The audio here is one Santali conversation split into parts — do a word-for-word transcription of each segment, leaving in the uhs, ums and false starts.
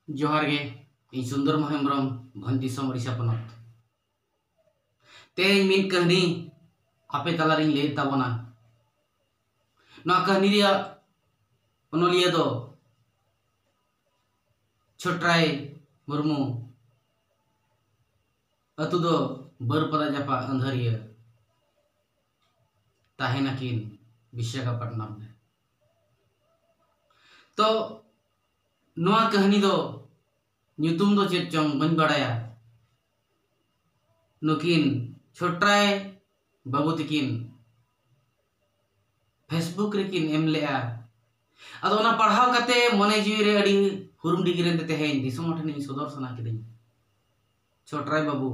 ᱡᱚᱦᱟᱨ ᱜᱮ, ᱤᱧ ᱥᱩᱱᱫᱚᱨ ᱢᱳᱦᱮᱱ ᱦᱮᱢᱵᱨᱚᱢ, ᱵᱷᱚᱸᱡᱽ ᱫᱤᱥᱚᱢ, ᱳᱰᱤᱥᱟ ᱯᱚᱱᱚᱛ᱾ ᱛᱮᱦᱮᱧ ᱢᱤᱫ ᱠᱟᱹᱦᱱᱤ ᱟᱯᱮ ᱛᱟᱞᱟᱨᱤᱧ ᱞᱟᱹᱭᱮᱫ ᱛᱟᱵᱚᱱᱟ᱾ ᱱᱚᱣᱟ ᱠᱟᱹᱦᱱᱤ ᱨᱮᱭᱟᱜ ᱚᱱᱚᱞᱤᱭᱟᱹ ᱫᱚ ᱪᱷᱳᱴᱨᱟᱭ ᱢᱩᱨᱢᱩ, ᱟᱹᱛᱩ ᱫᱚ ᱵᱟᱹᱨᱯᱟᱫᱟ ᱡᱟᱯᱟᱜ ᱟᱹᱱᱫᱷᱟᱹᱨᱤᱭᱟᱹ, ᱛᱟᱦᱮᱱᱟᱠᱤᱱ ᱵᱤᱥᱟᱠᱷᱟᱯᱟᱴᱱᱟᱢ ᱨᱮ᱾ ᱛᱚ ᱱᱚᱣᱟ ᱠᱟᱹᱦᱱᱤ ᱫᱚ ᱧᱩᱛᱩᱢ ᱫᱚ ᱪᱮᱫ ᱪᱚᱝ ᱵᱟᱹᱧ ᱵᱟᱲᱟᱭᱟ, ᱱᱩᱠᱤᱱ ᱪᱷᱳᱴᱨᱟᱭ ᱵᱟᱹᱵᱩ ᱛᱤᱠᱤᱱ Facebook ᱨᱮᱠᱤᱱ ᱮᱢ ᱞᱮᱜᱼᱟ᱾ ᱟᱫᱚ ᱚᱱᱟ ᱯᱟᱲᱦᱟᱣ ᱠᱟᱛᱮ ᱢᱚᱱᱮ ᱡᱤᱣᱤ ᱨᱮ ᱟᱹᱰᱤ ᱦᱩᱨᱩᱢ ᱰᱤᱜᱤᱨ ᱮᱱ ᱛᱮ ᱛᱮᱦᱮᱧ ᱫᱤᱥᱚᱢ ᱦᱚᱲ ᱴᱷᱮᱱ ᱤᱧ ᱥᱚᱫᱚᱨ ᱥᱟᱱᱟ ᱠᱤᱫᱤᱧ᱾ ᱪᱷᱳᱴᱨᱟᱭ ᱵᱟᱹᱵᱩ,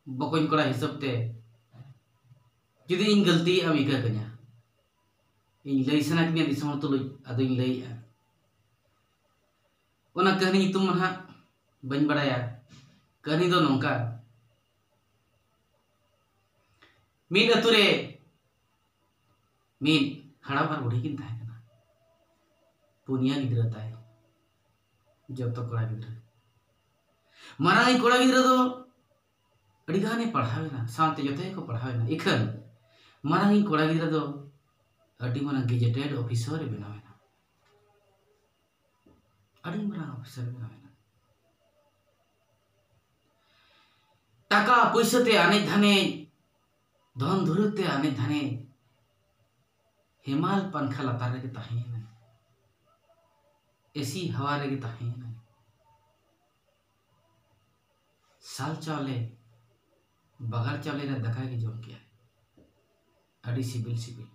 ᱵᱚᱠᱚᱧ ᱠᱚᱲᱟ ᱦᱤᱥᱟᱹᱵ ᱛᱮ ᱡᱩᱫᱤ ᱤᱧ ᱜᱟᱹᱞᱛᱤᱭᱮᱫᱼᱟ, ᱤᱠᱟᱹ ᱠᱟᱹᱧᱟ᱾ ᱤᱧ ᱞᱟᱹᱭ ᱥᱟᱱᱟ ᱠᱤᱫᱤᱧᱟ ᱫᱤᱥᱚᱢ ᱦᱚᱲ ᱛᱩᱞᱩᱡ, ᱟᱫᱚᱧ ᱞᱟᱹᱭᱮᱜᱼᱟ᱾ ᱚᱱᱟ ᱠᱟᱹᱦᱱᱤ ᱧᱩᱛᱩᱢ ᱢᱟ ᱱᱟᱦᱟᱜ ᱵᱟᱹᱧ ᱵᱟᱲᱟᱭᱟ᱾ ᱠᱟᱹᱦᱱᱤ ᱫᱚ ᱱᱚᱝᱠᱟ, ᱢᱤᱫ ᱟᱹᱛᱩ ᱨᱮ ᱢᱤᱫ ᱦᱟᱲᱟᱢ ᱟᱨ ᱵᱩᱲᱦᱤ ᱠᱤᱱ ᱛᱟᱦᱮᱸ ᱠᱟᱱᱟ᱾ ᱯᱩᱱᱭᱟ ᱜᱤᱫᱽᱨᱟᱹ ᱛᱟᱭ, ᱡᱚᱛᱚ ᱠᱚᱲᱟ ᱜᱤᱫᱽᱨᱟᱹ᱾ ᱢᱟᱨᱟᱝᱤᱡ ᱠᱚᱲᱟ ᱜᱤᱫᱽᱨᱟᱹ ᱫᱚ ᱟᱹᱰᱤ ᱜᱟᱱᱮ ᱯᱟᱲᱦᱟᱣ ᱮᱱᱟ, ᱥᱟᱶᱛᱮ ᱡᱚᱛᱚ ᱜᱮᱠᱚ ᱯᱟᱲᱦᱟᱣ ᱮᱱᱟ᱾ ᱤᱠᱷᱟᱹᱱ ᱢᱟᱨᱟᱝᱤᱡ ᱠᱚᱲᱟ ᱜᱤᱫᱽᱨᱟᱹ ᱫᱚ ᱟᱹᱰᱤ ᱢᱟᱨᱟᱝ gazetted officer ᱮ ᱵᱮᱱᱟᱣ ᱮᱱᱟ᱾ ᱟᱹᱰᱤ ᱢᱟᱨᱟᱝ officer ᱮ ᱵᱮᱱᱟᱣ ᱮᱱᱟ᱾ ᱴᱟᱠᱟ ᱯᱩᱭᱥᱟᱹ ᱛᱮ ᱟᱱᱮᱡ ᱫᱷᱟᱱᱮᱡ, ᱫᱷᱚᱱ ᱫᱩᱨᱤᱵᱽ ᱛᱮ ᱟᱱᱮᱡ ᱫᱷᱟᱱᱮᱡ, ᱦᱮᱢᱟᱞ ᱯᱟᱝᱠᱷᱟ ᱞᱟᱛᱟᱨ ᱨᱮᱜᱮ ᱛᱟᱦᱮᱸᱭᱮᱱᱟᱭ, ᱮᱥᱤ ᱦᱟᱣᱟ ᱨᱮᱜᱮ ᱛᱟᱦᱮᱸᱭᱮᱱᱟᱭ᱾ ᱥᱟᱞ ᱪᱟᱣᱞᱮ, ᱵᱟᱜᱟᱱ ᱪᱟᱣᱞᱮ ᱨᱮ ᱫᱟᱠᱟ ᱜᱮ ᱡᱚᱢ ᱠᱮᱜᱼᱟᱭ, ᱟᱹᱰᱤ ᱥᱤᱵᱤᱞ ᱥᱤᱵᱤᱞ᱾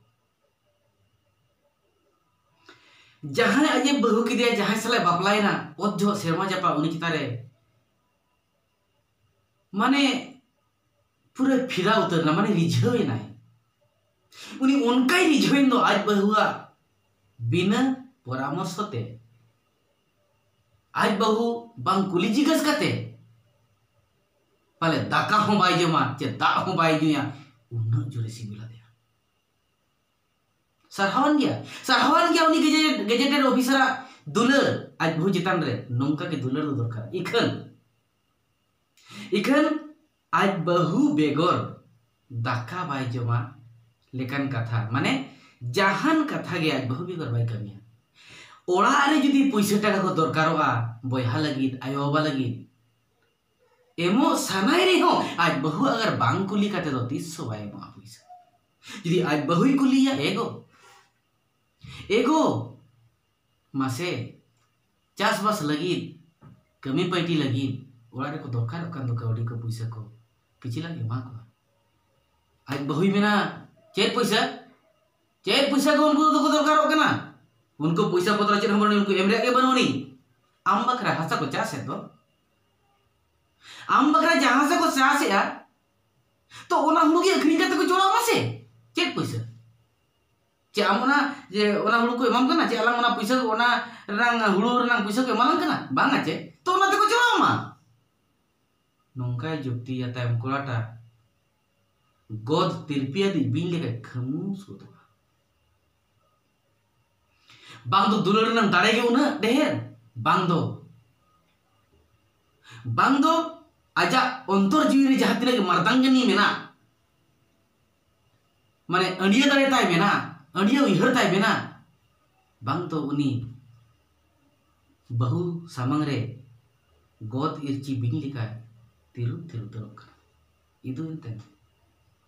ᱡᱟᱦᱟᱸᱭ ᱟᱡ ᱮ ᱵᱟᱹᱦᱩ ᱠᱮᱫᱮᱭᱟ, ᱡᱟᱦᱟᱸᱭ ᱥᱟᱞᱟᱜ ᱮ ᱵᱟᱯᱞᱟᱭᱮᱱᱟ, ᱚᱛ ᱡᱚᱦᱚᱜ ᱥᱮᱨᱢᱟ ᱡᱟᱯᱟᱜ ᱩᱱᱤ ᱪᱮᱛᱟᱱ ᱨᱮ ᱢᱟᱱᱮ ᱯᱩᱨᱟᱹ ᱯᱷᱤᱫᱟ ᱩᱛᱟᱹᱨ ᱮᱱᱟ, ᱢᱟᱱᱮ ᱨᱤᱡᱷᱟᱹᱣ ᱮᱱᱟᱭ᱾ ᱩᱱᱤ ᱚᱱᱠᱟᱭ ᱨᱤᱡᱷᱟᱹᱣ ᱮᱱ ᱫᱚ ᱟᱡ ᱵᱟᱹᱦᱩᱣᱟᱜ ᱵᱤᱱᱟᱹ ᱯᱚᱨᱟᱢᱚᱨᱥᱚ ᱛᱮ, ᱟᱡ ᱵᱟᱹᱦᱩ ᱵᱟᱝ ᱠᱩᱞᱤ ᱡᱤᱜᱽᱜᱟᱹᱥ ᱠᱟᱛᱮ ᱯᱟᱞᱮ ᱫᱟᱠᱟ ᱦᱚᱸ ᱵᱟᱭ ᱡᱚᱢᱟ ᱪᱮ ᱫᱟᱜ ᱦᱚᱸ ᱵᱟᱭ ᱧᱩᱭᱟ, ᱩᱱᱟᱹᱜ ᱡᱳᱨᱮ ᱥᱤᱵᱤᱞ ᱟᱫᱮᱭᱟ᱾ ᱥᱟᱨᱦᱟᱣᱟᱱ ᱜᱮᱭᱟ, ᱥᱟᱨᱦᱟᱣᱟᱱ ᱜᱮᱭᱟ ᱩᱱᱤ gazetted, gazetted officer ᱟᱜ ᱫᱩᱞᱟᱹᱲ ᱟᱡ ᱵᱟᱹᱦᱩ ᱪᱮᱛᱟᱱ ᱨᱮ ᱱᱚᱝᱠᱟ ᱜᱮ ᱫᱩᱞᱟᱹᱲ ᱫᱚ ᱫᱚᱨᱠᱟᱨ᱾ ᱤᱠᱷᱟᱹᱱ ᱤᱠᱷᱟᱹᱱ ᱟᱡ ᱵᱟᱹᱦᱩ ᱵᱮᱜᱚᱨ ᱫᱟᱠᱟ ᱵᱟᱭ ᱡᱚᱢᱟ ᱞᱮᱠᱟᱱ ᱠᱟᱛᱷᱟ, ᱢᱟᱱᱮ ᱡᱟᱦᱟᱱ ᱠᱟᱛᱷᱟ ᱜᱮ ᱟᱡ ᱵᱟᱹᱦᱩ ᱵᱮᱜᱚᱨ ᱵᱟᱭ ᱠᱟᱹᱢᱤᱭᱟ᱾ ᱚᱲᱟᱜ ᱨᱮ ᱡᱩᱫᱤ ᱯᱩᱭᱥᱟᱹ ᱴᱟᱠᱟ ᱠᱚ ᱫᱚᱨᱠᱟᱨᱚᱜᱼᱟ ᱵᱚᱭᱦᱟ ᱞᱟᱹᱜᱤᱫ, ᱟᱭᱳ ᱵᱟᱵᱟ ᱞᱟᱹᱜᱤᱫ, ᱮᱢᱚᱜ ᱥᱟᱱᱟᱭ ᱨᱮᱦᱚᱸ ᱟᱡ ᱵᱟᱹᱦᱩ ᱟᱜᱟᱨ ᱵᱟᱝ ᱠᱩᱞᱤ ᱠᱟᱛᱮ ᱫᱚ ᱛᱤᱥ ᱦᱚᱸ ᱵᱟᱭ ᱮᱢᱚᱜᱼᱟ ᱯᱩᱭᱥᱟᱹ᱾ ᱡᱩᱫᱤ ᱟᱡ ᱵᱟᱹᱦᱩᱭ ᱠᱩᱞᱤᱭᱟ, "ᱮ ᱜᱚ, ᱮ ᱜᱚ, ᱢᱟᱥᱮ, ᱪᱟᱥᱵᱟᱥ ᱞᱟᱹᱜᱤᱫ, ᱠᱟᱹᱢᱤ ᱯᱟᱹᱭᱴᱤ ᱞᱟᱹᱜᱤᱫ ᱚᱲᱟᱜ ᱨᱮᱠᱚ ᱫᱚᱨᱠᱟᱨᱚᱜ ᱠᱟᱱ ᱫᱚ ᱠᱟᱹᱣᱰᱤ ᱠᱚ, ᱯᱩᱭᱥᱟᱹ ᱠᱚ, ᱠᱤᱪᱷᱤ ᱞᱟᱝ ᱮᱢᱟ ᱠᱚᱣᱟ?" ᱟᱡ ᱵᱟᱹᱦᱩᱭ ᱢᱮᱱᱟ, "ᱪᱮᱫ ᱯᱩᱭᱥᱟᱹ? ᱪᱮᱫ ᱯᱩᱭᱥᱟᱹ ᱠᱚ ᱩᱱᱠᱩ ᱫᱚᱠᱚ ᱫᱚᱨᱠᱟᱨᱚᱜ ᱠᱟᱱᱟ? ᱩᱱᱠᱩ ᱯᱩᱭᱥᱟᱹ ᱯᱚᱛᱨᱚ ᱪᱮᱫ ᱦᱚᱸ ᱵᱟᱹᱱᱩᱜ, ᱩᱱᱠᱩ ᱮᱢ ᱨᱮᱭᱟᱜ ᱜᱮ ᱵᱟᱹᱱᱩᱜ ᱟᱹᱱᱤᱡ᱾ ᱟᱢ ᱵᱟᱠᱷᱨᱟ ᱦᱟᱥᱟ ᱠᱚ ᱪᱟᱥᱮᱫ ᱫᱚ, ᱟᱢ ᱵᱟᱠᱷᱨᱟ ᱡᱟᱦᱟᱸ ᱦᱟᱥᱟ ᱠᱚ ᱪᱟᱥᱮᱫᱼᱟ, ᱛᱚ ᱚᱱᱟ ᱦᱩᱲᱩ ᱜᱮ ᱟᱹᱠᱷᱨᱤᱧ ᱠᱟᱛᱮ ᱠᱚ ᱪᱚᱲᱟᱣ ᱢᱟ ᱥᱮ᱾ ᱪᱮᱫ ᱯᱩᱭᱥᱟᱹ? ᱪᱮ ᱟᱢ ᱚᱱᱟ, ᱡᱮ ᱚᱱᱟ ᱦᱩᱲᱩ ᱠᱚ ᱮᱢᱟᱢ ᱠᱟᱱᱟ, ᱪᱮ ᱟᱞᱟᱝ ᱚᱱᱟ ᱯᱩᱭᱥᱟᱹ, ᱚᱱᱟ ᱨᱮᱱᱟᱝ ᱦᱩᱲᱩ ᱨᱮᱱᱟᱝ ᱯᱩᱭᱥᱟᱹ ᱠᱚ ᱮᱢᱟᱞᱟᱝ ᱠᱟᱱᱟ? ᱵᱟᱝᱟ ᱪᱮ? ᱛᱚ ᱚᱱᱟ ᱛᱮᱠᱚ ᱪᱚᱲᱟᱣ ᱢᱟ᱾ ᱱᱚᱝᱠᱟᱭ ᱡᱩᱠᱛᱤᱭᱟ ᱛᱟᱭᱚᱢ ᱠᱚᱲᱟᱴᱟ, ᱜᱚᱫ ᱛᱤᱨᱯᱤᱭᱟᱫᱤᱡ ᱵᱤᱧ ᱞᱮᱠᱟᱭ ᱠᱷᱟᱹᱢᱩᱥ ᱜᱚᱫᱚᱜᱼᱟ᱾ ᱵᱟᱝ ᱫᱚ ᱫᱩᱞᱟᱹᱲ ᱨᱮᱱᱟᱜ ᱫᱟᱲᱮ ᱜᱮ ᱩᱱᱟᱹᱜ ᱰᱷᱮᱨ, ᱵᱟᱝ ᱫᱚ, ᱵᱟᱝ ᱫᱚ ᱟᱡᱟᱜ ᱚᱱᱛᱚᱨ ᱡᱤᱣᱤ ᱨᱮ ᱡᱟᱦᱟᱸ ᱛᱤᱱᱟᱹᱜ ᱜᱮ ᱢᱟᱨᱫᱟᱝᱜᱟᱹᱱᱤ ᱢᱮᱱᱟᱜ, ᱢᱟᱱᱮ ᱟᱹᱰᱭᱟᱹ ᱫᱟᱲᱮ ᱛᱟᱭ ᱢᱮᱱᱟᱜ, ᱟᱹᱰᱭᱟᱹ ᱩᱭᱦᱟᱹᱨ ᱛᱟᱭ ᱢᱮᱱᱟᱜ, ᱵᱟᱝ ᱫᱚ ᱩᱱᱤ ᱵᱟᱹᱦᱩ ᱥᱟᱢᱟᱝ ᱨᱮ ᱜᱚᱫ ᱤᱨᱪᱤ ᱵᱤᱧ ᱞᱮᱠᱟ ᱛᱤᱨᱩᱯ ᱛᱤᱨᱩᱯ ᱩᱛᱟᱹᱨᱚᱜ ᱠᱟᱱᱟ᱾ ᱤᱫᱩ ᱮᱱᱛᱮ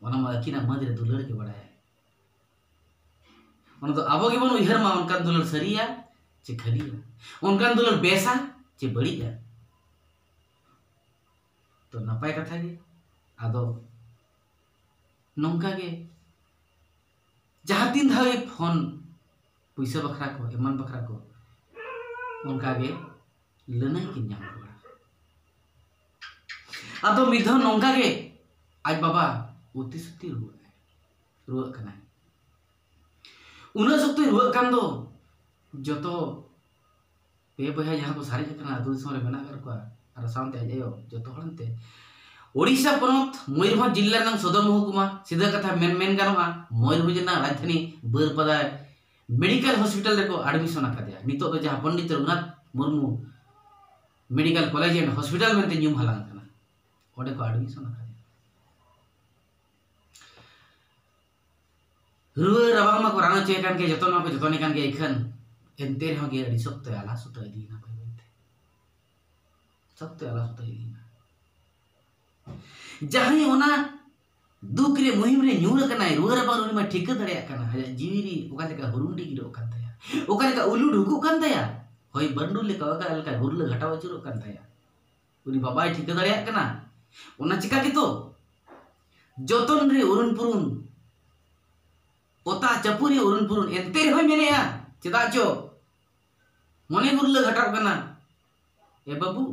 ᱚᱱᱟ ᱢᱟ ᱟᱹᱠᱤᱱᱟᱜ ᱢᱟᱹᱫᱽ ᱨᱮ ᱫᱩᱞᱟᱹᱲ ᱜᱮ ᱵᱟᱲᱟᱭᱟᱭ᱾ ᱚᱱᱟ ᱫᱚ ᱟᱵᱚ ᱜᱮᱵᱚᱱ ᱩᱭᱦᱟᱹᱨ ᱢᱟ, ᱚᱱᱠᱟᱱ ᱫᱩᱞᱟᱹᱲ ᱥᱟᱹᱨᱤᱭᱟ ᱪᱮ ᱠᱷᱟᱹᱞᱤᱭᱟ, ᱚᱱᱠᱟᱱ ᱫᱩᱞᱟᱹᱲ ᱵᱮᱥᱟ ᱪᱮ ᱵᱟᱹᱲᱤᱡᱟ᱾ ᱛᱚ ᱱᱟᱯᱟᱭ ᱠᱟᱛᱷᱟ ᱜᱮ᱾ ᱟᱫᱚ ᱱᱚᱝᱠᱟ ᱜᱮ ᱡᱟᱦᱟᱸ ᱛᱤᱱ ᱫᱷᱟᱣ ᱜᱮ ᱯᱷᱳᱱ ᱯᱩᱭᱥᱟᱹ ᱵᱟᱠᱷᱨᱟ ᱠᱚ, ᱮᱢᱟᱱ ᱵᱟᱠᱷᱨᱟ ᱠᱚ, ᱚᱱᱠᱟ ᱜᱮ ᱞᱟᱹᱱᱟᱹᱭ ᱠᱤᱱ ᱧᱟᱢ ᱨᱩᱣᱟᱹᱲᱟ᱾ ᱟᱫᱚ ᱢᱤᱫ ᱫᱷᱟᱣ ᱱᱚᱝᱠᱟ ᱜᱮ ᱟᱡ ᱵᱟᱵᱟ ᱩᱛᱤ ᱥᱩᱛᱤ ᱨᱩᱣᱟᱹᱜ, ᱨᱩᱣᱟᱹᱜ ᱠᱟᱱᱟᱭ᱾ ᱩᱱᱟᱹᱜ ᱥᱚᱠᱛᱚᱭ ᱨᱩᱣᱟᱹᱜ ᱠᱟᱱ ᱫᱚ, ᱡᱚᱛᱚ ᱯᱮ ᱵᱚᱭᱦᱟ ᱡᱟᱦᱟᱸ ᱠᱚ ᱥᱟᱨᱮᱡ ᱟᱠᱟᱱᱟ ᱟᱹᱛᱩ ᱫᱤᱥᱚᱢ ᱨᱮ ᱢᱮᱱᱟᱜ ᱟᱠᱟᱫ ᱠᱚᱣᱟ, ᱟᱨ ᱥᱟᱶᱛᱮ ᱟᱡ ᱟᱭᱳ, ᱡᱚᱛᱚ ᱦᱚᱲ ᱮᱱᱛᱮ ᱳᱰᱤᱥᱟ ᱯᱚᱱᱚᱛ ᱢᱚᱭᱩᱨᱵᱷᱚᱸᱡᱽ ᱡᱤᱞᱟ ᱨᱮᱱᱟᱜ ᱥᱚᱫᱚᱨ ᱢᱚᱦᱩᱠᱩᱢᱟ, ᱥᱤᱫᱷᱟᱹ ᱠᱟᱛᱷᱟ ᱢᱮᱱ, ᱢᱮᱱ ᱜᱟᱱᱚᱜᱼᱟ, ᱢᱚᱭᱩᱨᱵᱷᱚᱸᱡᱽ ᱨᱮᱱᱟᱜ ᱨᱟᱡᱽᱫᱷᱟᱱᱤ ᱵᱟᱹᱨᱯᱟᱫᱟ ᱢᱮᱰᱤᱠᱮᱞ ᱦᱚᱥᱯᱤᱴᱟᱞ ᱨᱮᱠᱚ ᱟᱰᱢᱤᱥᱚᱱ ᱟᱠᱟᱫᱮᱭᱟ᱾ ᱱᱤᱛᱚᱜ ᱫᱚ ᱡᱟᱦᱟᱸ Pandit Raghunath Murmu medical college and hospital ᱢᱮᱱᱛᱮ ᱧᱩᱢ ᱦᱟᱞᱟᱝ ᱟᱠᱟᱱᱟ, ᱚᱸᱰᱮ ᱠᱚ ᱟᱰᱢᱤᱥᱚᱱ ᱟᱠᱟᱫᱮᱭᱟ᱾ ᱨᱩᱣᱟᱹ ᱨᱟᱵᱟᱝ ᱢᱟᱠᱚ ᱨᱟᱱ ᱦᱚᱪᱚᱭᱮ ᱠᱟᱱ ᱜᱮ, ᱡᱚᱛᱚᱱ ᱢᱟᱠᱚ ᱡᱚᱛᱚᱱᱮ ᱠᱟᱱ ᱜᱮ, ᱤᱠᱷᱟᱹᱱ ᱮᱱᱛᱮ ᱨᱮᱦᱚᱸ ᱜᱮ ᱟᱹᱰᱤ ᱥᱚᱠᱛᱚᱭ ᱟᱞᱟᱥ ᱩᱛᱟᱹᱨ ᱤᱫᱤᱭᱮᱱᱟ, ᱵᱟᱹᱭ ᱵᱟᱹᱭᱛᱮ ᱥᱚᱠᱛᱚᱭ ᱟᱞᱟᱥ ᱩᱛᱟᱹᱨ ᱤᱫᱤᱭᱮᱱᱟ᱾ ᱡᱟᱦᱟᱸᱭ ᱚᱱᱟ ᱫᱩᱠ ᱨᱮ ᱢᱩᱦᱤᱢ ᱨᱮ ᱧᱩᱨ ᱟᱠᱟᱱᱟᱭ, ᱨᱩᱣᱟᱹ ᱨᱟᱵᱟᱝ ᱩᱱᱤ ᱢᱟ ᱴᱷᱤᱠᱟᱹ ᱫᱟᱲᱮᱭᱟᱜ ᱠᱟᱱᱟ, ᱟᱭᱟᱜ ᱡᱤᱣᱤ ᱨᱮ ᱚᱠᱟ ᱞᱮᱠᱟ ᱦᱩᱨᱩᱱᱰᱤ ᱜᱤᱨᱚᱜ ᱠᱟᱱ ᱛᱟᱭᱟ, ᱚᱠᱟ ᱞᱮᱠᱟ ᱩᱞᱩ ᱰᱷᱩᱠᱩᱜ ᱠᱟᱱ ᱛᱟᱭᱟ, ᱦᱚᱭ ᱵᱟᱹᱨᱰᱩ ᱞᱮᱠᱟ ᱚᱠᱟ ᱞᱮᱠᱟ ᱦᱩᱨᱞᱟᱹ ᱜᱷᱟᱴᱟᱣ ᱟᱹᱪᱩᱨᱚᱜ ᱠᱟᱱ ᱛᱟᱭᱟ, ᱩᱱᱤ ᱵᱟᱵᱟᱭ ᱴᱷᱤᱠᱟᱹ ᱫᱟᱲᱮᱭᱟᱜ ᱠᱟᱱᱟ᱾ ᱚᱱᱟ ᱪᱤᱠᱟ ᱜᱮᱛᱚ ᱡᱚᱛᱚᱱ ᱨᱮ ᱩᱨᱩᱱ ᱯᱩᱨᱩᱱ, ᱚᱛᱟ ᱪᱟᱹᱯᱩ ᱨᱮ ᱩᱨᱩᱱ ᱯᱩᱨᱩᱱ, ᱮᱱᱛᱮ ᱨᱮᱦᱚᱸᱭ ᱢᱮᱱᱮᱜᱼᱟ, ᱪᱮᱫᱟᱜ ᱪᱚ ᱢᱚᱱᱮ ᱜᱩᱨᱞᱟᱹ ᱜᱷᱟᱴᱟᱣ ᱠᱟᱱᱟ, "ᱮ ᱵᱟᱹᱵᱩ,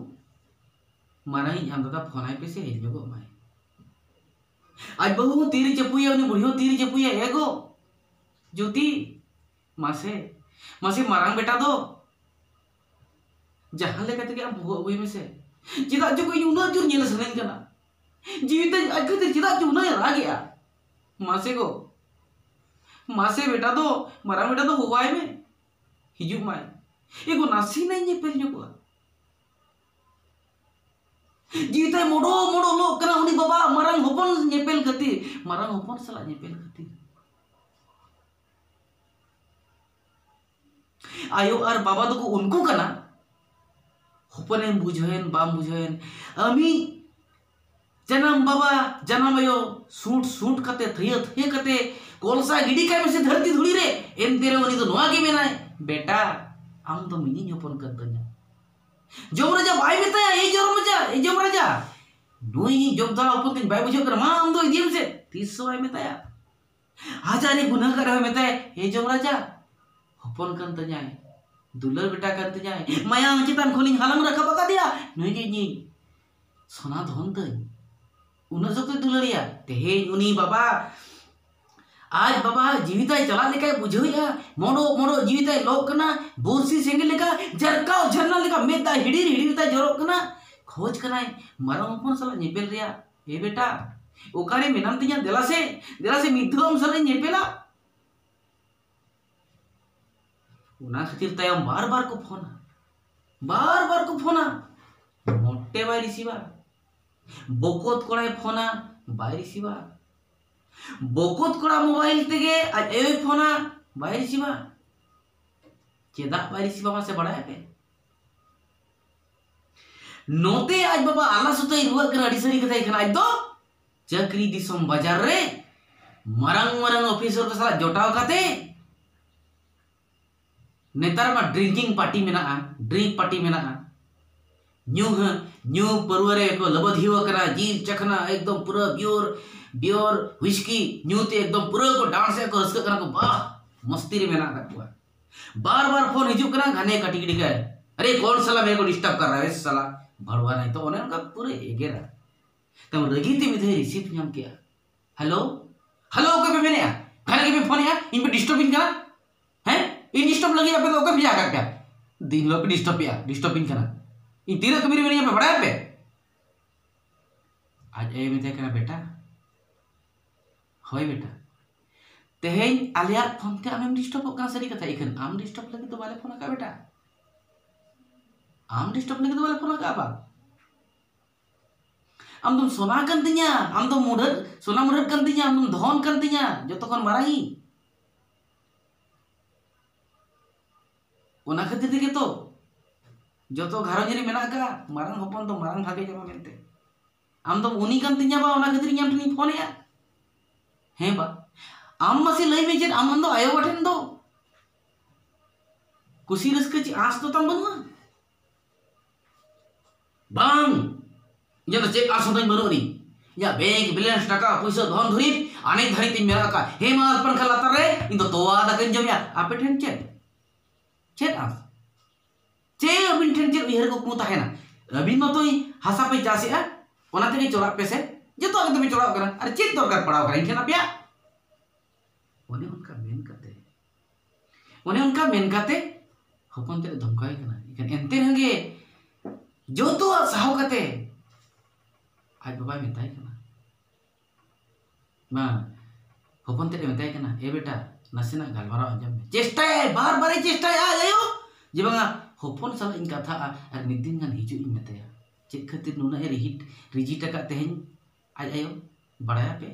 ᱢᱟᱨᱟᱝᱤᱡ ᱟᱢ ᱫᱟᱫᱟ ᱯᱷᱳᱱ ᱟᱭ ᱯᱮᱥᱮ, ᱦᱮᱡ ᱧᱚᱜᱚᱜ ᱢᱟᱭ᱾ ᱟᱡ ᱵᱟᱹᱦᱩ ᱦᱚᱸ ᱛᱤᱨᱮ ᱪᱟᱹᱯᱩᱭᱟ, ᱩᱱᱤ ᱵᱩᱲᱦᱤ ᱦᱚᱸ ᱛᱤᱨᱮ ᱪᱟᱹᱯᱩᱭᱟ, ᱮ ᱜᱚ ᱡᱩᱛᱤ, ᱢᱟᱥᱮ, ᱢᱟᱥᱮ ᱢᱟᱨᱟᱝ ᱵᱮᱴᱟ ᱫᱚ ᱡᱟᱦᱟᱸ ᱞᱮᱠᱟ ᱛᱮᱜᱮ ᱟᱢ ᱦᱚᱦᱚ ᱟᱹᱜᱩᱭ ᱢᱮᱥᱮ, ᱪᱮᱫᱟᱜ ᱪᱚ ᱤᱧ ᱩᱱᱟᱹᱜ ᱡᱳᱨ ᱧᱮᱞ ᱥᱟᱱᱟᱧ ᱠᱟᱱᱟ, ᱡᱤᱣᱤ ᱛᱤᱧ ᱟᱡ ᱠᱷᱟᱹᱛᱤᱨ ᱪᱮᱫᱟᱜ ᱪᱚ ᱩᱱᱟᱹᱜ ᱮ ᱨᱟᱜᱮᱜᱼᱟ᱾ ᱢᱟᱥᱮ ᱜᱚ, ᱢᱟᱥᱮ ᱵᱮᱴᱟ ᱫᱚ, ᱢᱟᱨᱟᱝ ᱵᱮᱴᱟ ᱫᱚ ᱦᱚᱦᱚᱣᱟᱭ ᱢᱮ, ᱦᱤᱡᱩᱜ ᱢᱟᱭ, ᱮ ᱜᱚ ᱱᱟᱥᱮᱱᱟᱜ ᱤᱧ ᱧᱮᱯᱮᱞ ᱧᱚᱜᱚᱜᱼᱟ᱾" ᱡᱤᱣᱤ ᱛᱟᱭ ᱢᱚᱰᱚ ᱢᱚᱰᱚ ᱞᱚᱜ ᱠᱟᱱᱟ ᱩᱱᱤ ᱵᱟᱵᱟ ᱢᱟᱨᱟᱝ ᱦᱚᱯᱚᱱ ᱧᱮᱯᱮᱞ ᱠᱷᱟᱹᱛᱤᱨ, ᱢᱟᱨᱟᱝ ᱦᱚᱯᱚᱱ ᱥᱟᱞᱟᱜ ᱧᱮᱯᱮᱞ ᱠᱷᱟᱹᱛᱤᱨ᱾ ᱟᱭᱳ ᱟᱨ ᱵᱟᱵᱟ ᱫᱚᱠᱚ ᱩᱱᱠᱩ ᱠᱟᱱᱟ, ᱦᱚᱯᱚᱱᱮᱢ ᱵᱩᱡᱷᱟᱹᱣᱮᱱ ᱵᱟᱢ ᱵᱩᱡᱷᱟᱹᱣᱮᱱ, ᱟᱢᱤᱡ ᱡᱟᱱᱟᱢ ᱵᱟᱵᱟ ᱡᱟᱱᱟᱢ ᱟᱭᱳ ᱥᱩᱴ ᱥᱩᱴ ᱠᱟᱛᱮ, ᱛᱷᱟᱹᱭᱟᱹ ᱛᱷᱟᱹᱭᱟᱹ ᱠᱟᱛᱮ, ᱠᱚᱞᱥᱟ ᱜᱤᱰᱤ ᱠᱟᱭ ᱢᱮᱥᱮ ᱫᱷᱟᱹᱨᱛᱤ ᱫᱷᱩᱲᱤ ᱨᱮ, ᱮᱱᱛᱮ ᱨᱮᱦᱚᱸ ᱩᱱᱤ ᱫᱚ ᱱᱚᱣᱟ ᱜᱮ ᱢᱮᱱᱟᱭ, "ᱵᱮᱴᱟ, ᱟᱢ ᱫᱚ ᱢᱤᱭᱤᱧ ᱦᱚᱯᱚᱱ ᱠᱟᱱ ᱛᱟᱹᱧᱟ᱾ ᱡᱚᱢ ᱨᱟᱡᱟ ᱵᱟᱭ ᱢᱮᱛᱟᱭᱟ, 'ᱮ ᱡᱚᱢ ᱨᱟᱡᱟ, ᱮ ᱡᱚᱢ ᱨᱟᱡᱟ, ᱱᱩᱭ ᱤᱧ ᱡᱚᱢ ᱫᱟᱲᱟ ᱦᱚᱯᱚᱱ ᱛᱤᱧ ᱵᱟᱭ ᱵᱩᱡᱷᱟᱹᱣ ᱠᱟᱱᱟ, ᱢᱟ ᱟᱢ ᱫᱚ ᱤᱫᱤᱭᱮᱢ ᱥᱮ', ᱛᱤᱥ ᱦᱚᱸ ᱵᱟᱭ ᱢᱮᱛᱟᱭᱟ᱾ ᱦᱟᱡᱟᱨ ᱮ ᱜᱩᱱᱟᱹ ᱠᱟᱜ ᱨᱮᱦᱚᱸ ᱢᱮᱛᱟᱭᱟ, 'ᱮ ᱡᱚᱢ ᱨᱟᱡᱟ, ᱦᱚᱯᱚᱱ ᱠᱟᱱ ᱛᱤᱧᱟᱭ, ᱫᱩᱞᱟᱹᱲ ᱵᱮᱴᱟ ᱠᱟᱱ ᱛᱤᱧᱟᱭ, ᱢᱟᱭᱟᱝ ᱪᱮᱛᱟᱱ ᱠᱷᱚᱱᱤᱧ ᱦᱟᱞᱟᱝ ᱨᱟᱠᱟᱵ ᱟᱠᱟᱫᱮᱭᱟ, ᱱᱩᱭ ᱜᱮ ᱤᱧᱤᱡ ᱥᱚᱱᱟ ᱫᱷᱚᱱ ᱛᱟᱹᱧ, ᱩᱱᱟᱹᱜ ᱥᱚᱠᱛᱚᱭ ᱫᱩᱞᱟᱹᱲᱤᱭᱟ᱾ ᱛᱮᱦᱮᱧ ᱩᱱᱤ ᱵᱟᱵᱟ, ᱟᱡ ᱵᱟᱵᱟ ᱡᱤᱣᱤ ᱛᱟᱭ ᱪᱟᱞᱟᱜ ᱞᱮᱠᱟᱭ ᱵᱩᱡᱷᱟᱹᱣᱮᱫᱼᱟ, ᱢᱚᱰᱚᱜ ᱢᱚᱰᱚᱜ ᱡᱤᱣᱤ ᱛᱟᱭ ᱞᱚᱜ ᱠᱟᱱᱟ, ᱵᱚᱨᱥᱤ ᱥᱮᱸᱜᱮᱞ ᱞᱮᱠᱟ ᱡᱟᱨᱠᱟᱣ ᱡᱷᱟᱨᱱᱟ ᱞᱮᱠᱟ ᱢᱮᱫ ᱫᱟᱜ ᱦᱤᱰᱤᱨ ᱦᱤᱰᱤᱨ ᱛᱟᱭ ᱡᱚᱨᱚᱜ ᱠᱟᱱᱟ, ᱠᱷᱚᱡᱽ ᱠᱟᱱᱟᱭ ᱢᱟᱨᱟᱝ ᱦᱚᱯᱚᱱ ᱥᱟᱞᱟᱜ ᱧᱮᱯᱮᱞ ᱨᱮᱭᱟᱜ᱾ 'ᱮ ᱵᱮᱴᱟ, ᱚᱠᱟᱨᱮ ᱢᱮᱱᱟᱢ ᱛᱤᱧᱟ, ᱫᱮᱞᱟ ᱥᱮ, ᱫᱮᱞᱟ ᱥᱮ ᱢᱤᱫ ᱫᱷᱟᱣ ᱟᱢ ᱥᱟᱞᱟᱜ ᱤᱧ ᱧᱮᱯᱮᱞᱟ?' ᱚᱱᱟ ᱠᱷᱟᱹᱛᱤᱨ ᱛᱟᱭᱚᱢ ᱵᱟᱨ ᱵᱟᱨ ᱠᱚ ᱯᱷᱳᱱᱟ, ᱵᱟᱨ ᱵᱟᱨ ᱠᱚ ᱯᱷᱳᱱᱟ, ᱢᱚᱴᱮ ᱵᱟᱭ ᱨᱤᱥᱤᱵᱷᱟ᱾ ᱵᱚᱠᱚᱛ ᱠᱚᱲᱟᱭ ᱯᱷᱳᱱᱟ, ᱵᱟᱭ ᱨᱤᱥᱤᱵᱷᱟ᱾ ᱵᱚᱠᱚᱛ ᱠᱚᱲᱟ ᱢᱳᱵᱟᱭᱤᱞ ᱛᱮᱜᱮ ᱟᱡ ᱟᱭᱳᱭ ᱯᱷᱳᱱᱟ, ᱵᱟᱭ ᱨᱤᱥᱤᱵᱷᱟ᱾ ᱪᱮᱫᱟᱜ ᱵᱟᱭ ᱨᱤᱥᱤᱵᱷᱟ ᱢᱟᱥᱮ ᱵᱟᱲᱟᱭᱟᱯᱮ? ᱱᱚᱛᱮ ᱟᱡ ᱵᱟᱵᱟ ᱟᱞᱟᱥ ᱩᱛᱟᱹᱨ ᱨᱩᱣᱟᱹᱜ ᱠᱟᱱᱟ, ᱟᱹᱰᱤ ᱥᱟᱹᱨᱤ ᱠᱟᱛᱷᱟᱭ ᱠᱟᱱᱟ᱾ ᱟᱡ ᱫᱚ ᱪᱟᱹᱠᱨᱤ ᱫᱤᱥᱚᱢ ᱵᱟᱡᱟᱨ ᱨᱮ ᱢᱟᱨᱟᱝ ᱢᱟᱨᱟᱝ ᱚᱯᱷᱤᱥᱟᱨ ᱠᱚ ᱥᱟᱞᱟᱜ ᱡᱚᱴᱟᱣ ᱠᱟᱛᱮ ᱱᱮᱛᱟᱨ ᱢᱟ ᱰᱨᱤᱝᱠᱤᱝ ᱯᱟᱨᱴᱤ ᱢᱮᱱᱟᱜᱼᱟ, ᱰᱨᱤᱝᱠ ᱯᱟᱨᱴᱤ ᱢᱮᱱᱟᱜᱼᱟ᱾ ᱧᱩ ᱦᱟᱹ-, ᱧᱩ ᱯᱟᱹᱨᱣᱟᱹ ᱨᱮ ᱠᱚ ᱞᱟᱹᱵᱟᱹᱫ ᱦᱤᱣ ᱟᱠᱟᱱᱟ, ᱡᱤᱞ ᱪᱟᱠᱷᱱᱟ ᱮᱠᱫᱚᱢ ᱯᱩᱨᱟᱹ ᱵᱤᱭᱚᱨ, ᱵᱤᱭᱚᱨ ᱦᱩᱤᱥᱠᱤ ᱧᱩ ᱛᱮ ᱮᱠᱫᱚᱢ ᱯᱩᱨᱟᱹ ᱠᱚ ᱰᱟᱱᱥ ᱮᱫ ᱠᱚ, ᱨᱟᱹᱥᱠᱟᱹᱜ ᱠᱟᱱᱟ ᱠᱚ, ᱵᱟᱦ, ᱢᱚᱥᱛᱤ ᱨᱮ ᱢᱮᱱᱟᱜ ᱟᱠᱟᱫ ᱠᱚᱣᱟ᱾ ᱵᱟᱨ ᱵᱟᱨ ᱯᱷᱳᱱ ᱦᱤᱡᱩᱜ ᱠᱟᱱᱟ, ᱜᱷᱟᱱᱮ ᱠᱟᱴᱤ ᱜᱤᱰᱤ ᱠᱟᱭ, ᱟᱨᱮ ᱠᱚᱱ ᱥᱟᱞᱟ ᱢᱮᱨᱮ ᱠᱚ ᱰᱤᱥᱴᱟᱨᱵ ᱠᱟᱨ ᱨᱟᱦᱟ ᱦᱮ ᱥᱟᱞᱟ, ᱵᱷᱟᱲᱣᱟ ᱱᱟᱭ ᱛᱚ ᱚᱱᱮ ᱚᱱᱠᱟ ᱯᱩᱨᱟᱹ ᱮᱜᱮᱨᱟ᱾ ᱛᱟᱢ ᱨᱟᱹᱜᱤ ᱛᱮ ᱢᱤᱫ ᱫᱷᱟᱣ ᱨᱤᱥᱤᱵᱷ ᱧᱟᱢ ᱠᱮᱜᱼᱟ᱾ ᱦᱮᱞᱳ, ᱦᱮᱞᱳ, ᱚᱠᱚᱭ ᱯᱮ ᱢᱮᱱᱮᱜᱼᱟ? ᱜᱷᱟᱱᱮ ᱜᱮᱯᱮ ᱯᱷᱳᱱᱮᱜᱼᱟ, ᱤᱧ ᱯᱮ ᱰᱤᱥᱴᱟᱨᱵᱤᱧ ᱠᱟᱱᱟ᱾ ᱦᱮᱸ, ᱤᱧ ᱰᱤᱥᱴᱟᱨᱵ ᱞᱟᱹᱜᱤᱫ ᱟᱯᱮ ᱫᱚ ᱚᱠᱚᱭ ᱯᱮ ᱡᱟᱜᱟ ᱠᱟᱜ ᱯᱮᱭᱟ? ᱫᱤᱱ ᱦᱤᱞᱳᱜ ᱯᱮ ᱰᱤᱥᱴᱟᱨᱵᱮᱜᱼᱟ, ᱰᱤᱥᱴᱟᱨᱵᱤᱧ ᱠᱟᱱᱟ᱾ ᱤᱧ ᱛᱤᱱᱟᱹᱜ ᱠᱟᱹᱢᱤ ᱨᱮ ᱢᱮᱱᱟᱧᱟ ᱯᱮ ᱵᱟᱲᱟᱭᱟ ᱯᱮ? ᱟᱡ ᱟᱭᱳ ᱢᱮᱛᱟᱭ ᱠᱟᱱᱟ, ᱵᱮᱴᱟ, ᱦᱳᱭ ᱵᱮᱴᱟ, ᱛᱮᱦᱮᱧ ᱟᱞᱮᱭᱟᱜ ᱯᱷᱳᱱ ᱛᱮ ᱟᱢᱮᱢ ᱰᱤᱥᱴᱟᱨᱵᱚᱜ ᱠᱟᱱᱟ, ᱥᱟᱹᱨᱤ ᱠᱟᱛᱷᱟ᱾ ᱤᱠᱷᱟᱹᱱ ᱟᱢ ᱰᱤᱥᱴᱟᱨᱵ ᱞᱟᱹᱜᱤᱫ ᱫᱚ ᱵᱟᱞᱮ ᱯᱷᱳᱱ ᱟᱠᱟᱫ ᱵᱮᱴᱟ, ᱟᱢ ᱰᱤᱥᱴᱟᱨᱵ ᱞᱟᱹᱜᱤᱫ ᱫᱚ ᱵᱟᱞᱮ ᱯᱷᱳᱱ ᱟᱠᱟᱫ ᱵᱟ᱾ ᱟᱢ ᱫᱚᱢ ᱥᱚᱱᱟ ᱠᱟᱱ ᱛᱤᱧᱟ, ᱟᱢ ᱫᱚᱢ ᱢᱩᱰᱷᱟᱹᱫ, ᱥᱚᱱᱟ ᱢᱩᱰᱷᱟᱹᱫ ᱠᱟᱱ ᱛᱤᱧᱟ, ᱟᱢ ᱫᱚᱢ ᱫᱷᱚᱱ ᱠᱟᱱ ᱛᱤᱧᱟ, ᱡᱚᱛᱚ ᱠᱷᱚᱱ ᱢᱟᱨᱟᱝ ᱤᱧ᱾ ᱚᱱᱟ ᱠᱷᱟᱹᱛᱤᱨ ᱛᱮᱜᱮ ᱛᱚ ᱡᱚᱛᱚ ᱜᱷᱟᱨᱚᱸᱡᱽ ᱨᱮ ᱢᱮᱱᱟᱜ ᱟᱠᱟᱫᱼᱟ, ᱢᱟᱨᱟᱝ ᱦᱚᱯᱚᱱ ᱫᱚ ᱢᱟᱨᱟᱝ ᱵᱷᱟᱜᱮ ᱧᱟᱢᱟ ᱢᱮᱱᱛᱮ᱾ ᱟᱢ ᱫᱚᱢ ᱩᱱᱤ ᱠᱟᱱ ᱛᱤᱧᱟ ᱵᱟ, ᱚᱱᱟ ᱠᱷᱟᱹᱛᱤᱨ ᱤᱧ ᱟᱢ ᱴᱷᱮᱱᱤᱧ ᱯᱷᱳᱱᱮᱜᱼᱟ᱾ ᱦᱮᱸ ᱵᱟ, ᱟᱢ ᱢᱟᱥᱮ ᱞᱟᱹᱭ ᱢᱮ, ᱪᱮᱫ ᱟᱢ ᱫᱚ ᱟᱭᱳ ᱵᱟᱵᱟ ᱴᱷᱮᱱ ᱫᱚ ᱠᱩᱥᱤ ᱨᱟᱹᱥᱠᱟᱹ ᱪᱮᱫ ᱟᱸᱥ ᱫᱚ ᱛᱟᱢ ᱵᱟᱹᱱᱩᱜᱼᱟ? ᱵᱟᱝ, ᱤᱧᱟᱹᱜ ᱫᱚ ᱪᱮᱫ ᱟᱸᱥ ᱦᱚᱸ ᱛᱤᱧ ᱵᱟᱹᱱᱩᱜ ᱟᱹᱱᱤᱡ᱾ ᱤᱧᱟᱹᱜ ᱵᱮᱝᱠ ᱵᱮᱞᱮᱱᱥ, ᱴᱟᱠᱟ ᱯᱩᱭᱥᱟᱹ, ᱫᱷᱚᱱ ᱫᱩᱨᱤᱵᱽ ᱟᱱᱮᱠ ᱫᱷᱟᱹᱨᱤᱡ ᱛᱤᱧ ᱢᱮᱱᱟᱜ ᱟᱠᱟᱫ᱾ ᱦᱮᱢᱟᱞ ᱯᱟᱝᱠᱷᱟ ᱞᱟᱛᱟᱨ ᱨᱮ ᱤᱧ ᱫᱚ ᱛᱚᱣᱟ ᱫᱟᱠᱟᱧ ᱡᱚᱢᱮᱜᱼᱟ᱾ ᱟᱯᱮ ᱴᱷᱮᱱ ᱪᱮᱫ? ᱪᱮᱫ ᱟᱸᱥ? ᱪᱮᱫ ᱟᱹᱵᱤᱱ ᱴᱷᱮᱱ ᱪᱮᱫ ᱩᱭᱦᱟᱹᱨ ᱠᱩᱠᱢᱩ ᱛᱟᱦᱮᱱᱟ? ᱟᱹᱵᱤᱱ ᱢᱟᱛᱚ ᱦᱟᱥᱟ ᱯᱮ ᱪᱟᱥᱮᱜᱼᱟ, ᱚᱱᱟ ᱛᱮᱜᱮ ᱪᱚᱲᱟᱜ ᱯᱮᱥᱮ, ᱡᱚᱛᱚᱣᱟᱜ ᱜᱮ ᱛᱚᱵᱮ ᱪᱚᱲᱟᱣ ᱠᱟᱱᱟ᱾ ᱟᱨ ᱪᱮᱫ ᱫᱚᱨᱠᱟᱨ ᱯᱟᱲᱟᱣ ᱠᱟᱱᱟ ᱤᱧ ᱴᱷᱮᱱ ᱟᱯᱮᱭᱟᱜ? ᱚᱱᱮ ᱚᱱᱠᱟ ᱢᱮᱱ ᱠᱟᱛᱮ, ᱚᱱᱮ ᱚᱱᱠᱟ ᱢᱮᱱ ᱠᱟᱛᱮ ᱦᱚᱯᱚᱱ ᱛᱮᱫ ᱮ ᱫᱷᱚᱢᱠᱟᱣᱮ ᱠᱟᱱᱟ᱾ ᱮᱱᱠᱷᱟᱱ ᱮᱱᱛᱮ ᱨᱮᱦᱚᱸ ᱜᱮ ᱡᱚᱛᱚᱣᱟᱜ ᱥᱟᱦᱟᱣ ᱠᱟᱛᱮ ᱟᱡ ᱵᱟᱵᱟᱭ ᱢᱮᱛᱟᱭ ᱠᱟᱱᱟ, ᱵᱟᱝ, ᱦᱚᱯᱚᱱ ᱛᱮᱫ ᱮ ᱢᱮᱛᱟᱭ ᱠᱟᱱᱟ, "ᱮ ᱵᱮᱴᱟ, ᱱᱟᱥᱮᱱᱟᱜ ᱜᱟᱞᱢᱟᱨᱟᱣ ᱟᱸᱡᱚᱢ ᱢᱮ᱾ ᱪᱮᱥᱴᱟᱭᱟᱭ, ᱵᱟᱨ ᱵᱟᱨᱮ ᱪᱮᱥᱴᱟᱭᱟ ᱟᱡ ᱟᱭᱳ, ᱡᱮ ᱵᱟᱝᱟ, ᱦᱚᱯᱚᱱ ᱥᱟᱞᱟᱜ ᱤᱧ ᱠᱟᱛᱷᱟᱜᱼᱟ ᱟᱨ ᱢᱤᱫ ᱫᱤᱱ ᱜᱟᱱ ᱦᱤᱡᱩᱜ ᱤᱧ ᱢᱮᱛᱟᱭᱟ᱾ ᱪᱮᱫ ᱠᱷᱟᱹᱛᱤᱨ ᱱᱩᱱᱟᱹᱜ ᱮ ᱨᱤᱦᱤᱴ ᱨᱤᱡᱤᱴ ᱟᱠᱟᱫ ᱛᱮᱦᱮᱧ ᱟᱡ ᱟᱭᱳ? ᱵᱟᱲᱟᱭᱟᱯᱮ,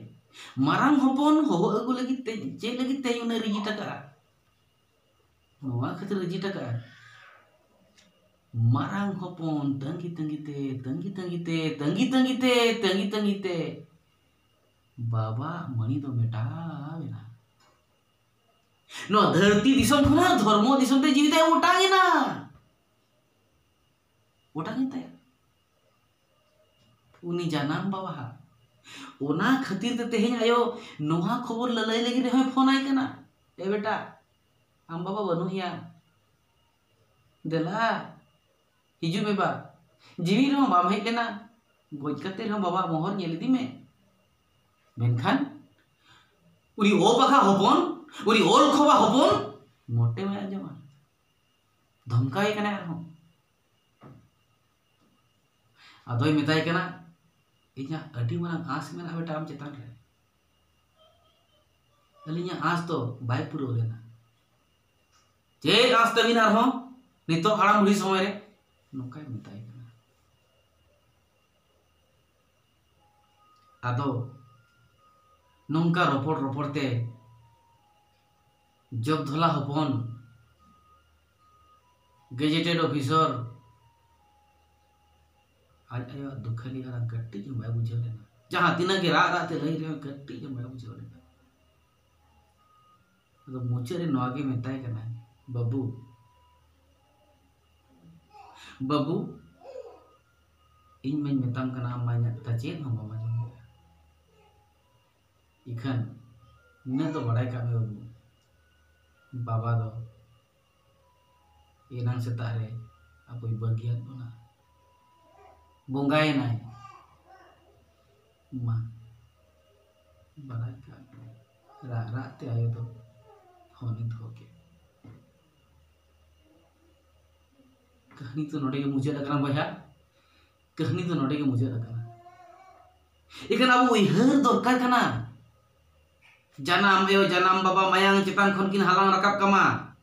ᱢᱟᱨᱟᱝ ᱦᱚᱯᱚᱱ ᱦᱚᱦᱚ ᱟᱹᱜᱩ ᱞᱟᱹᱜᱤᱫ ᱛᱮ ᱪᱮᱫ ᱞᱟᱹᱜᱤᱫ ᱛᱮᱦᱮᱧ ᱩᱱᱟᱹᱜ ᱨᱤᱡᱤᱴ ᱟᱠᱟᱫᱼᱟ? ᱱᱚᱣᱟ ᱠᱷᱟᱹᱛᱤᱨ ᱨᱤᱡᱤᱴ ᱟᱠᱟᱫᱼᱟ, ᱢᱟᱨᱟᱝ ᱦᱚᱯᱚᱱ ᱛᱟᱺᱜᱤ ᱛᱟᱺᱜᱤ ᱛᱮ, ᱛᱟᱺᱜᱤ ᱛᱟᱺᱜᱤ ᱛᱮ, ᱛᱟᱺᱜᱤ ᱛᱟᱺᱜᱤ ᱛᱮ, ᱛᱟᱺᱜᱤ ᱛᱟᱺᱜᱤ ᱛᱮ ᱵᱟᱵᱟ ᱢᱟᱹᱱᱤ ᱫᱚ ᱢᱮᱴᱟᱣ ᱮᱱᱟ᱾ ᱱᱚᱣᱟ ᱫᱷᱟᱹᱨᱛᱤ ᱫᱤᱥᱚᱢ ᱠᱷᱚᱱᱟᱜ ᱫᱷᱚᱨᱢᱚ ᱫᱤᱥᱚᱢ ᱛᱮ ᱡᱤᱣᱤ ᱛᱟᱭ ᱚᱴᱟᱝ ᱮᱱᱟ, ᱚᱴᱟᱝ ᱮᱱ ᱛᱟᱭᱟ᱾ ᱩᱱᱤ ᱡᱟᱱᱟᱢ ᱵᱟᱵᱟ ᱦᱟᱜ᱾ ᱚᱱᱟ ᱠᱷᱟᱹᱛᱤᱨ ᱛᱮ ᱛᱮᱦᱮᱧ ᱟᱭᱳ ᱱᱚᱣᱟ ᱠᱷᱚᱵᱚᱨ ᱞᱟᱹᱞᱟᱹᱭ ᱞᱟᱹᱜᱤᱫ ᱨᱮᱦᱚᱸᱭ ᱯᱷᱳᱱ ᱟᱭ ᱠᱟᱱᱟ, "ᱮ ᱵᱮᱴᱟ, ᱟᱢ ᱵᱟᱵᱟ ᱵᱟᱹᱱᱩᱜ ᱮᱭᱟ, ᱫᱮᱞᱟ ᱦᱤᱡᱩᱜ ᱢᱮ ᱵᱟ, ᱡᱤᱣᱤ ᱨᱮᱦᱚᱸ ᱵᱟᱢ ᱦᱮᱡ ᱞᱮᱱᱟ, ᱜᱚᱡ ᱠᱟᱛᱮ ᱨᱮᱦᱚᱸ ᱵᱟᱵᱟ ᱢᱚᱦᱚᱨ ᱧᱮᱞ ᱤᱫᱤ ᱢᱮ᱾" ᱢᱮᱱᱠᱷᱟᱱ ᱩᱱᱤ ᱚ ᱯᱟᱠᱷᱟ ᱦᱚᱯᱚᱱ, ᱩᱱᱤ ᱚᱞ ᱠᱷᱚᱵᱟ ᱦᱚᱯᱚᱱ ᱢᱚᱴᱮ ᱵᱟᱭ ᱟᱸᱡᱚᱢᱟ, ᱫᱷᱚᱢᱠᱟᱣᱮ ᱠᱟᱱᱟᱭ ᱟᱨᱦᱚᱸ᱾ ᱟᱫᱚᱭ ᱢᱮᱛᱟᱭ ᱠᱟᱱᱟ, "ᱤᱧᱟᱹᱜ ᱟᱹᱰᱤ ᱢᱟᱨᱟᱝ ᱟᱸᱥ ᱢᱮᱱᱟᱜᱼᱟ ᱵᱮᱴᱟ ᱟᱢ ᱪᱮᱛᱟᱱ ᱨᱮ, ᱟᱹᱞᱤᱧᱟᱜ ᱟᱸᱥ ᱫᱚ ᱵᱟᱭ ᱯᱩᱨᱟᱹᱣ ᱞᱮᱱᱟ᱾" "ᱪᱮᱫ ᱟᱸᱥ ᱛᱟᱹᱵᱤᱱ ᱟᱨᱦᱚᱸ ᱱᱤᱛᱚᱜ ᱦᱟᱲᱟᱢ ᱵᱩᱲᱦᱤ ᱥᱚᱢᱚᱭ ᱨᱮ?" ᱱᱚᱝᱠᱟᱭ ᱢᱮᱛᱟᱭ ᱠᱟᱱᱟ᱾ ᱟᱫᱚ ᱱᱚᱝᱠᱟ ᱨᱚᱯᱚᱲ ᱨᱚᱯᱚᱲ ᱛᱮ ᱡᱚᱜᱽᱫᱷᱚᱞᱟ ᱦᱚᱯᱚᱱ, ᱜᱮᱡᱮᱴᱮᱰ ᱚᱯᱷᱤᱥᱚᱨ, ᱟᱡ ᱟᱭᱳᱣᱟᱜ ᱫᱩᱠᱷᱟᱹᱞᱤ ᱟᱲᱟᱝ ᱠᱟᱹᱴᱤᱡ ᱦᱚᱸ ᱵᱟᱭ ᱵᱩᱡᱷᱟᱹᱣ ᱞᱮᱱᱟ᱾ ᱡᱟᱦᱟᱸ ᱛᱤᱱᱟᱹᱜ ᱜᱮ ᱨᱟᱜ ᱨᱟᱜ ᱛᱮ ᱞᱟᱹᱭ ᱨᱮᱦᱚᱸ ᱠᱟᱹᱴᱤᱡ ᱦᱚᱸ ᱵᱟᱭ ᱵᱩᱡᱷᱟᱹᱣ ᱞᱮᱱᱟ᱾ ᱟᱫᱚ ᱢᱩᱪᱟᱹᱫ ᱨᱮ ᱱᱚᱣᱟ ᱜᱮ ᱢᱮᱛᱟᱭ ᱠᱟᱱᱟᱭ, "ᱵᱟᱹᱵᱩ, ᱵᱟᱹᱵᱩ, ᱤᱧ ᱢᱟᱧ ᱢᱮᱛᱟᱢ ᱠᱟᱱᱟ, ᱟᱢ ᱢᱟ ᱤᱧᱟᱹᱜ ᱠᱟᱛᱷᱟ ᱪᱮᱫ ᱦᱚᱸ ᱵᱟᱢ ᱟᱸᱡᱚᱢ ᱞᱮᱫᱟ᱾ ᱤᱠᱷᱟᱹᱱ ᱱᱤᱱᱟᱹᱜ ᱫᱚ ᱵᱟᱲᱟᱭ ᱠᱟᱜ ᱢᱮ ᱵᱟᱹᱵᱩ, ᱵᱟᱵᱟ ᱫᱚ ᱮᱱᱟᱝ ᱥᱮᱛᱟᱜ ᱨᱮ ᱟᱵᱚᱭ ᱵᱟᱹᱜᱤᱭᱟᱫ ᱵᱚᱱᱟ, ᱵᱚᱸᱜᱟᱭᱮᱱᱟᱭ᱾ ᱢᱟ, ᱵᱟᱲᱟᱭ ᱠᱟᱜ ᱢᱮ, ᱨᱟᱜ ᱨᱟᱜ ᱛᱮ ᱟᱭᱳ ᱫᱚ ᱦᱚᱱᱮ ᱫᱚᱦᱚ ᱠᱮᱫ᱾" ᱠᱟᱹᱦᱱᱤ ᱫᱚ ᱱᱚᱰᱮ ᱜᱮ ᱢᱩᱪᱟᱹᱫ ᱟᱠᱟᱱᱟ ᱵᱚᱭᱦᱟ, ᱠᱟᱹᱦᱱᱤ ᱫᱚ ᱱᱚᱰᱮ ᱜᱮ ᱢᱩᱪᱟᱹᱫ ᱟᱠᱟᱱᱟ᱾ ᱮᱠᱷᱟᱱ ᱟᱵᱚ ᱩᱭᱦᱟᱹᱨ ᱫᱚᱨᱠᱟᱨ ᱠᱟᱱᱟ, ᱡᱟᱱᱟᱢ ᱟᱭᱳ ᱡᱟᱱᱟᱢ ᱵᱟᱵᱟ ᱢᱟᱭᱟᱝ ᱪᱮᱛᱟᱱ ᱠᱷᱚᱱ ᱠᱤᱱ ᱦᱟᱞᱟᱝ ᱨᱟᱠᱟᱵ ᱠᱟᱢᱟ᱾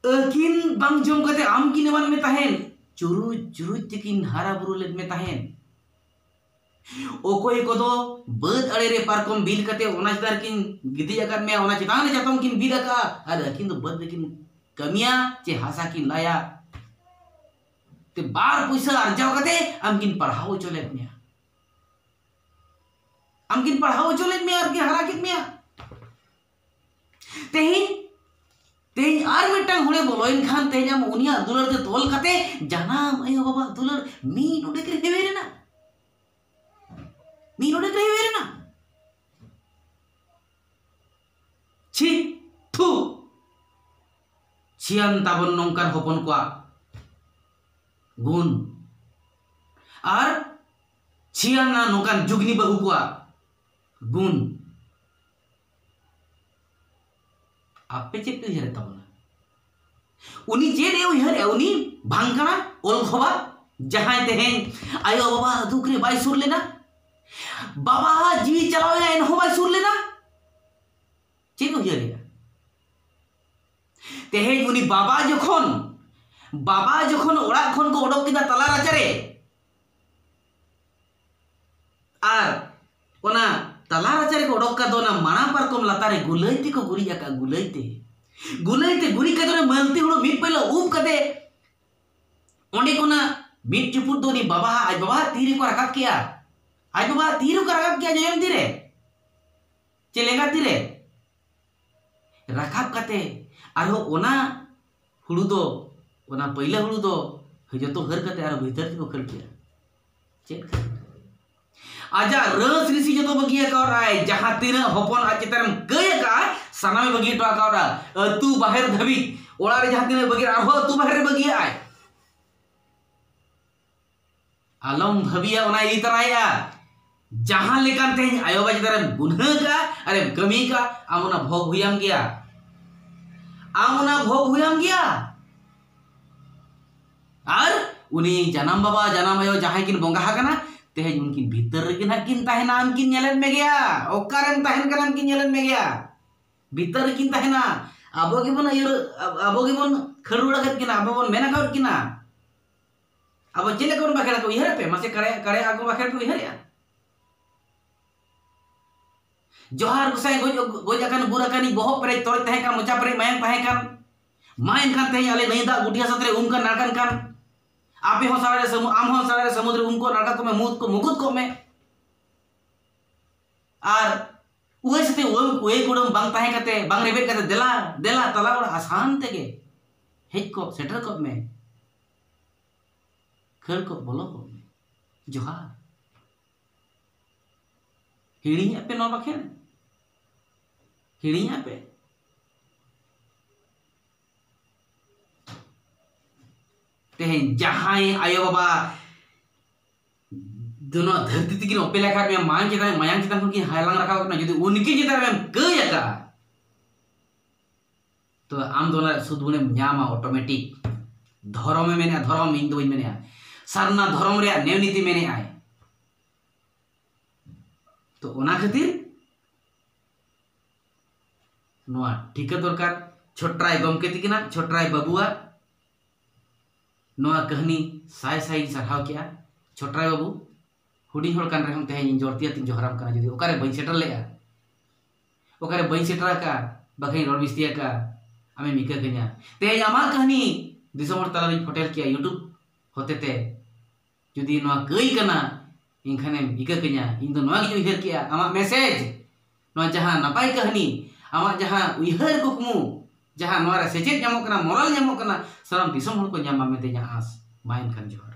ᱟᱹᱠᱤᱱ ᱵᱟᱝ ᱡᱚᱢ ᱠᱟᱛᱮ ᱟᱢ ᱠᱤᱱ ᱮᱢᱟᱫ ᱢᱮ ᱛᱟᱦᱮᱸᱱ᱾ ᱪᱩᱨᱩᱡ ᱪᱩᱨᱩᱡ ᱛᱮᱠᱤᱱ ᱦᱟᱨᱟ ᱵᱩᱨᱩ ᱞᱮᱫ ᱢᱮ ᱛᱟᱦᱮᱸᱱ᱾ ᱚᱠᱚᱭ ᱠᱚᱫᱚ ᱵᱟᱹᱫᱽ ᱟᱲᱮ ᱨᱮ ᱯᱟᱨᱠᱚᱢ ᱵᱤᱞ ᱠᱟᱛᱮ ᱚᱱᱟ ᱪᱮᱛᱟᱱ ᱨᱮᱠᱤᱱ ᱜᱤᱛᱤᱡ ᱟᱠᱟᱫ ᱢᱮᱭᱟ, ᱚᱱᱟ ᱪᱮᱛᱟᱱ ᱨᱮ ᱪᱟᱛᱚᱢ ᱠᱤᱱ ᱵᱤᱫ ᱟᱠᱟᱫᱼᱟ, ᱟᱨ ᱟᱹᱠᱤᱱ ᱫᱚ ᱵᱟᱹᱫᱽ ᱨᱮᱠᱤᱱ ᱠᱟᱹᱢᱤᱭᱟ ᱪᱮ ᱦᱟᱥᱟ ᱠᱤᱱ ᱞᱟᱭᱟ᱾ ᱛᱮ ᱵᱟᱨ ᱯᱩᱭᱥᱟᱹ ᱟᱨᱡᱟᱣ ᱠᱟᱛᱮ ᱟᱢ ᱠᱤᱱ ᱯᱟᱲᱦᱟᱣ ᱦᱚᱪᱚ ᱞᱮᱫ ᱢᱮᱭᱟ, ᱟᱢ ᱠᱤᱱ ᱯᱟᱲᱦᱟᱣ ᱦᱚᱪᱚ ᱞᱮᱫ ᱢᱮᱭᱟ ᱟᱨ ᱠᱤᱱ ᱦᱟᱨᱟ ᱠᱮᱫ ᱢᱮᱭᱟ᱾ ᱛᱮᱦᱮᱧ, ᱛᱮᱦᱮᱧ ᱟᱨ ᱢᱤᱫᱴᱟᱝ ᱦᱚᱲᱮ ᱵᱚᱞᱚᱭᱮᱱ ᱠᱷᱟᱱ ᱛᱮᱦᱮᱧ ᱟᱢ ᱩᱱᱤᱭᱟᱜ ᱫᱩᱞᱟᱹᱲ ᱛᱮ ᱛᱚᱞ ᱠᱟᱛᱮ ᱡᱟᱱᱟᱢ ᱟᱭᱳ ᱵᱟᱵᱟᱣᱟᱜ ᱫᱩᱞᱟᱹᱲ ᱢᱤᱫ ᱰᱚᱸᱰᱮᱠ ᱨᱮ ᱦᱮᱣᱮᱨ ᱮᱱᱟ, ᱢᱤᱫ ᱰᱚᱸᱰᱮᱠ ᱨᱮ ᱦᱮᱣᱮᱨ ᱮᱱᱟ᱾ ᱪᱷᱤ, ᱛᱷᱩ᱾ ᱪᱷᱤᱭᱟᱱ ᱛᱟᱵᱚᱱ ᱱᱚᱝᱠᱟᱱ ᱦᱚᱯᱚᱱ ᱠᱚᱣᱟᱜ ᱜᱩᱱ᱾ ᱟᱨ ᱪᱷᱤᱭᱟᱱᱟ ᱱᱚᱝᱠᱟᱱ ᱡᱩᱜᱽᱱᱤ ᱵᱟᱹᱦᱩ ᱠᱚᱣᱟᱜ ᱜᱩᱱ᱾ ᱟᱯᱮ ᱪᱮᱫ ᱯᱮ ᱩᱭᱦᱟᱹᱨᱮᱫ ᱛᱟᱵᱚᱱᱟ? ᱩᱱᱤ ᱪᱮᱫ ᱮ ᱩᱭᱦᱟᱹᱨᱮᱫᱼᱟ? ᱩᱱᱤ ᱵᱷᱟᱝᱠᱟᱲᱟ ᱚᱞ ᱠᱷᱚᱵᱟ, ᱡᱟᱦᱟᱸᱭ ᱛᱮᱦᱮᱧ ᱟᱭᱳ ᱵᱟᱵᱟ ᱫᱩᱠ ᱨᱮ ᱵᱟᱭ ᱥᱩᱨ ᱞᱮᱱᱟ, ᱵᱟᱵᱟ ᱡᱤᱣᱤ ᱪᱟᱞᱟᱣ ᱮᱱᱟ ᱮᱱᱦᱚᱸ ᱵᱟᱭ ᱥᱩᱨ ᱞᱮᱱᱟ᱾ ᱪᱮᱫ ᱮ ᱩᱭᱦᱟᱹᱨᱮᱫᱼᱟ? ᱛᱮᱦᱮᱧ ᱩᱱᱤ ᱵᱟᱵᱟ ᱡᱚᱠᱷᱚᱱ, ᱵᱟᱵᱟ ᱡᱚᱠᱷᱚᱱ ᱚᱲᱟᱜ ᱠᱷᱚᱱ ᱠᱚ ᱚᱰᱚᱠ ᱠᱮᱫᱟ ᱛᱟᱞᱟ ᱨᱟᱪᱟᱨᱮ, ᱟᱨ ᱚᱱᱟ ᱛᱟᱞᱟ ᱨᱟᱪᱟ ᱨᱮᱠᱚ ᱚᱰᱚᱠ ᱠᱟᱫ ᱫᱚ ᱚᱱᱟ ᱢᱟᱲᱟ ᱯᱟᱨᱠᱚᱢ ᱞᱟᱛᱟᱨ ᱨᱮ ᱜᱩᱞᱟᱹᱭ ᱛᱮᱠᱚ ᱜᱩᱨᱤᱡ ᱟᱠᱟᱫ, ᱜᱩᱞᱟᱹᱭ ᱛᱮ᱾ ᱜᱩᱞᱟᱹᱭ ᱛᱮ ᱜᱩᱨᱤᱡ ᱠᱟᱛᱮ ᱚᱱᱟ ᱢᱟᱹᱞᱛᱤ ᱦᱩᱲᱩ ᱢᱤᱫ ᱯᱟᱹᱭᱞᱟᱹ ᱩᱵ ᱠᱟᱛᱮ ᱚᱸᱰᱮ ᱠᱷᱚᱱᱟᱜ ᱢᱤᱫ ᱪᱩᱯᱩᱫ ᱫᱚ ᱩᱱᱤ ᱵᱟᱵᱟᱣᱟᱜ, ᱟᱡ ᱵᱟᱵᱟᱣᱟᱜ ᱛᱤ ᱨᱮᱠᱚ ᱨᱟᱠᱟᱵ ᱠᱮᱜᱼᱟ᱾ ᱟᱡ ᱵᱟᱵᱟᱣᱟᱜ ᱛᱤ ᱨᱮᱠᱚ ᱨᱟᱠᱟᱵ ᱠᱮᱜᱼᱟ, ᱡᱚᱡᱚᱢ ᱛᱤ ᱨᱮ ᱪᱮ ᱞᱮᱸᱜᱟ ᱛᱤ ᱨᱮ᱾ ᱨᱟᱠᱟᱵ ᱠᱟᱛᱮ ᱟᱨᱦᱚᱸ ᱚᱱᱟ ᱦᱩᱲᱩ ᱫᱚ, ᱚᱱᱟ ᱯᱟᱹᱭᱞᱟᱹ ᱦᱩᱲᱩ ᱫᱚ ᱡᱚᱛᱚ ᱦᱟᱹᱨ ᱠᱟᱛᱮ ᱟᱨᱦᱚᱸ ᱵᱷᱤᱛᱟᱹᱨ ᱛᱮᱠᱚ ᱠᱷᱟᱹᱲ ᱠᱮᱜᱼᱟ᱾ ᱪᱮᱫ ᱠᱷᱟᱹᱲ? ᱟᱡᱟᱜ ᱨᱟᱹᱥ ᱨᱤᱥᱤ ᱡᱚᱛᱚ ᱵᱟᱹᱜᱤ ᱟᱠᱟᱣᱟᱫᱼᱟᱭ᱾ ᱡᱟᱦᱟᱸ ᱛᱤᱱᱟᱹᱜ ᱦᱚᱯᱚᱱ ᱟᱡ ᱪᱮᱛᱟᱱ ᱮᱢ ᱠᱟᱹᱭ ᱟᱠᱟᱫᱼᱟ, ᱥᱟᱱᱟᱢᱮ ᱵᱟᱹᱜᱤ ᱦᱚᱴᱚ ᱟᱠᱟᱣᱟᱫᱼᱟ᱾ ᱟᱹᱛᱩ ᱵᱟᱦᱮᱨ ᱫᱷᱟᱹᱵᱤᱡ, ᱚᱲᱟᱜ ᱨᱮ ᱡᱟᱦᱟᱸ ᱛᱤᱱᱟᱹᱜ ᱵᱟᱹᱜᱤ, ᱟᱨᱦᱚᱸ ᱟᱹᱛᱩ ᱵᱟᱦᱮᱨ ᱨᱮ ᱵᱟᱹᱜᱤᱭᱟᱜᱼᱟᱭ᱾ ᱟᱞᱚᱢ ᱵᱷᱟᱹᱵᱤᱭᱟ ᱚᱱᱟ ᱤᱫᱤ ᱛᱟᱨᱟᱭᱮᱜᱼᱟ᱾ ᱡᱟᱦᱟᱸ ᱞᱮᱠᱟᱱ ᱛᱮᱦᱮᱧ ᱟᱭᱳ ᱵᱟᱵᱟ ᱪᱮᱛᱟᱱ ᱨᱮᱢ ᱜᱩᱱᱦᱟᱹ ᱠᱟᱜᱼᱟ ᱟᱨᱮᱢ ᱠᱟᱹᱢᱤ ᱠᱟᱜᱼᱟ, ᱟᱢ ᱚᱱᱟ ᱵᱷᱳᱜᱽ ᱦᱩᱭᱟᱢ ᱜᱮᱭᱟ᱾ ᱟᱢ ᱚᱱᱟ ᱵᱷᱳᱜᱽ ᱦᱩᱭᱟᱢ ᱜᱮᱭᱟ᱾ ᱟᱨ ᱩᱱᱤ ᱡᱟᱱᱟᱢ ᱵᱟᱵᱟ, ᱡᱟᱱᱟᱢ ᱟᱭᱳ ᱡᱟᱦᱟᱸᱭ ᱠᱤᱱ ᱵᱚᱸᱜᱟ ᱟᱠᱟᱱᱟ, ᱛᱮᱦᱮᱧ ᱩᱱᱠᱤᱱ ᱵᱷᱤᱛᱟᱹᱨ ᱨᱮᱜᱮ ᱱᱟᱦᱟᱜ ᱠᱤᱱ ᱛᱟᱦᱮᱱᱟ, ᱟᱢ ᱠᱤᱱ ᱧᱮᱞᱮᱫ ᱢᱮᱜᱮᱭᱟ᱾ ᱚᱠᱟᱨᱮᱢ ᱛᱟᱦᱮᱱ ᱠᱟᱱᱟ, ᱟᱢ ᱠᱤᱱ ᱧᱮᱞᱮᱫ ᱢᱮᱜᱮᱭᱟ᱾ ᱵᱷᱤᱛᱟᱹᱨ ᱨᱮᱠᱤᱱ ᱛᱟᱦᱮᱱᱟ᱾ ᱟᱵᱚ ᱜᱮᱵᱚᱱ ᱟᱹᱭᱩᱨ, ᱟᱵᱚ ᱜᱮᱵᱚᱱ ᱠᱷᱟᱹᱲᱩᱲ ᱟᱠᱟᱫ ᱠᱤᱱᱟ, ᱟᱵᱚ ᱵᱚᱱ ᱢᱮᱱ ᱟᱠᱟᱫ ᱠᱤᱱᱟ᱾ ᱟᱵᱚ ᱪᱮᱫ ᱞᱮᱠᱟ ᱵᱚᱱ ᱵᱟᱠᱷᱮᱲ ᱟᱠᱚ, ᱩᱭᱦᱟᱹᱨ ᱟᱯᱮ ᱢᱟᱥᱮ, ᱠᱟᱲᱮ ᱠᱟᱲᱮ ᱟᱠᱚ ᱵᱟᱠᱷᱮᱲ ᱯᱮ ᱩᱭᱦᱟᱹᱨᱮᱜᱼᱟ? ᱡᱚᱦᱟᱨ ᱜᱚᱸᱥᱟᱭ ᱜᱚᱡ, ᱜᱚᱡ ᱟᱠᱟᱱ ᱜᱩᱨ ᱟᱠᱟᱱᱤᱡ ᱵᱚᱦᱚᱜ ᱯᱮᱨᱮᱡ ᱛᱚᱨᱚᱡ ᱛᱟᱦᱮᱸ ᱠᱟᱱ, ᱢᱚᱪᱟ ᱯᱮᱨᱮᱡ ᱢᱟᱭᱟᱝ ᱛᱟᱦᱮᱸ ᱠᱟᱱ᱾ ᱢᱟ ᱮᱱᱠᱷᱟᱱ ᱛᱮᱦᱮᱧ ᱟᱞᱮ ᱱᱟᱹᱭ ᱫᱟᱜ ᱜᱩᱴᱭᱟ ᱥᱟᱛ ᱨᱮ ᱩᱢ ᱠᱟᱱ ᱱᱟᱲᱠᱟᱱ ᱠᱟᱱ᱾ ᱟᱯᱮ ᱦᱚᱸ ᱥᱟᱲᱟ ᱨᱮ ᱥᱟᱹᱢᱩ-, ᱟᱢ ᱦᱚᱸ ᱥᱟᱲᱟ ᱨᱮ ᱥᱟᱹᱢᱩᱫᱽ ᱨᱮ ᱩᱢ ᱠᱚᱜ ᱱᱟᱲᱠᱟ ᱠᱚᱜ ᱢᱮ, ᱢᱩᱫ ᱠᱚ ᱢᱩᱠᱩᱫ ᱠᱚᱜ ᱢᱮ᱾ ᱟᱨ ᱩᱦᱟᱹᱭ ᱥᱟᱛᱮ ᱩᱦᱟᱹᱭ, ᱩᱦᱟᱹᱭ ᱠᱩᱲᱟᱹᱢ ᱵᱟᱝ ᱛᱟᱦᱮᱸ ᱠᱟᱛᱮ, ᱵᱟᱝ ᱨᱮᱵᱮᱫ ᱠᱟᱛᱮ, ᱫᱮᱞᱟ, ᱫᱮᱞᱟ, ᱛᱟᱞᱟ ᱚᱲᱟᱜ ᱟᱥᱟᱱ ᱛᱮᱜᱮ ᱦᱮᱡ ᱠᱚᱜ, ᱥᱮᱴᱮᱨ ᱠᱚᱜ ᱢᱮ᱾ ᱠᱷᱟᱹᱲ ᱠᱚᱜ, ᱵᱚᱞᱚ ᱠᱚᱜ ᱢᱮ᱾ ᱡᱚᱦᱟᱨ᱾ ᱦᱤᱲᱤᱧᱮᱫ ᱯᱮ ᱱᱚᱣᱟ ᱵᱟᱠᱷᱮᱬ? ᱦᱤᱲᱤᱧᱮᱫ ᱯᱮ? ᱛᱮᱦᱮᱧ ᱡᱟᱦᱟᱸᱭ ᱟᱭᱳ ᱵᱟᱵᱟ ᱫᱚ ᱱᱚᱣᱟ ᱫᱷᱟᱹᱨᱛᱤ ᱛᱮᱠᱤᱱ ᱚᱯᱮᱞ ᱟᱠᱟᱫ ᱢᱮᱭᱟ, ᱢᱟᱭᱟᱝ ᱪᱮᱛᱟᱱ, ᱢᱟᱭᱟᱝ ᱪᱮᱛᱟᱱ ᱠᱷᱚᱱ ᱠᱤᱱ ᱦᱟᱞᱟᱝ ᱨᱟᱠᱟᱵ ᱟᱠᱟᱱᱟ, ᱡᱩᱫᱤ ᱩᱱᱠᱤᱱ ᱪᱮᱛᱟᱱ ᱨᱮᱢ ᱠᱟᱹᱭ ᱟᱠᱟᱫᱼᱟ, ᱛᱚ ᱟᱢ ᱫᱚ ᱚᱱᱟ ᱨᱮᱭᱟᱜ ᱥᱩᱫ ᱜᱩᱬᱮᱢ ᱧᱟᱢᱟ automatic᱾ ᱫᱷᱚᱨᱚᱢᱮ ᱢᱮᱱᱮᱜᱼᱟ, ᱫᱷᱚᱨᱚᱢ, ᱤᱧ ᱫᱚ ᱵᱟᱹᱧ ᱢᱮᱱᱮᱜᱼᱟ, ᱥᱟᱨᱱᱟ ᱫᱷᱚᱨᱚᱢ ᱨᱮᱭᱟᱜ ᱱᱮᱣ ᱱᱤᱛᱤ ᱢᱮᱱᱮᱜᱼᱟᱭ᱾ ᱛᱚ ᱚᱱᱟ ᱠᱷᱟᱹᱛᱤᱨ ᱱᱚᱣᱟ ᱴᱷᱤᱠᱟᱹ ᱫᱚᱨᱠᱟᱨ, ᱪᱷᱚᱴᱨᱟᱭ ᱜᱚᱢᱠᱮ ᱛᱤᱠᱤᱱᱟᱜ, ᱪᱷᱚᱴᱨᱟᱭ ᱵᱟᱹᱵᱩᱣᱟᱜ ᱱᱚᱣᱟ ᱠᱟᱹᱦᱱᱤ ᱥᱟᱭ ᱥᱟᱭ ᱤᱧ ᱥᱟᱨᱦᱟᱣ ᱠᱮᱜᱼᱟ᱾ ᱪᱷᱚᱴᱨᱟᱭ ᱵᱟᱹᱵᱩ, ᱦᱩᱰᱤᱧ ᱦᱚᱲ ᱠᱟᱱ ᱨᱮᱦᱚᱸᱢ, ᱛᱮᱦᱮᱧ ᱤᱧ ᱡᱚᱨᱛᱤ ᱟᱛᱤᱧ ᱡᱚᱦᱟᱨᱟᱢ ᱠᱟᱱᱟ᱾ ᱡᱩᱫᱤ ᱚᱠᱟᱨᱮ ᱵᱟᱹᱧ ᱥᱮᱴᱮᱨ ᱞᱮᱜᱼᱟ, ᱚᱠᱟᱨᱮ ᱵᱟᱹᱧ ᱥᱮᱴᱮᱨ ᱟᱠᱟᱫᱼᱟ, ᱵᱟᱠᱷᱟᱱ ᱤᱧ ᱨᱚᱲ ᱵᱤᱥᱛᱤ ᱟᱠᱟᱫᱼᱟ, ᱟᱢᱮᱢ ᱤᱠᱟᱹ ᱠᱟᱹᱧᱟ᱾ ᱛᱮᱦᱮᱧ ᱟᱢᱟᱜ ᱠᱟᱹᱦᱱᱤ ᱫᱤᱥᱚᱢ ᱦᱚᱲ ᱛᱟᱞᱟᱨᱤᱧ ᱯᱷᱚᱴᱮᱞ ᱠᱮᱜᱼᱟ YouTube ᱦᱚᱛᱮᱛᱮ᱾ ᱡᱩᱫᱤ ᱱᱚᱣᱟ ᱠᱟᱹᱭ ᱠᱟᱱᱟ, ᱮᱱᱠᱷᱟᱱᱮᱢ ᱤᱠᱟᱹ ᱠᱟᱹᱧᱟ᱾ ᱤᱧ ᱫᱚ ᱱᱚᱣᱟ ᱜᱤᱧ ᱩᱭᱦᱟᱹᱨ ᱠᱮᱜᱼᱟ, ᱟᱢᱟᱜ message, ᱱᱚᱣᱟ ᱡᱟᱦᱟᱸ ᱱᱟᱯᱟᱭ ᱠᱟᱹᱦᱱᱤ, ᱟᱢᱟᱜ ᱡᱟᱦᱟᱸ ᱩᱭᱦᱟᱹᱨ ᱠᱩᱠᱢᱩ, ᱡᱟᱦᱟᱸ ᱱᱚᱣᱟ ᱨᱮ ᱥᱮᱪᱮᱫ ᱧᱟᱢᱚᱜ ᱠᱟᱱᱟ, moral ᱧᱟᱢᱚᱜ ᱠᱟᱱᱟ, ᱥᱟᱱᱟᱢ ᱫᱤᱥᱚᱢ ᱦᱚᱲ ᱠᱚ ᱧᱟᱢ ᱢᱟ ᱢᱮᱱᱛᱮ ᱤᱧᱟᱹᱜ ᱟᱸᱥ᱾ ᱢᱟ ᱮᱱᱠᱷᱟᱱ ᱡᱚᱦᱟᱨ᱾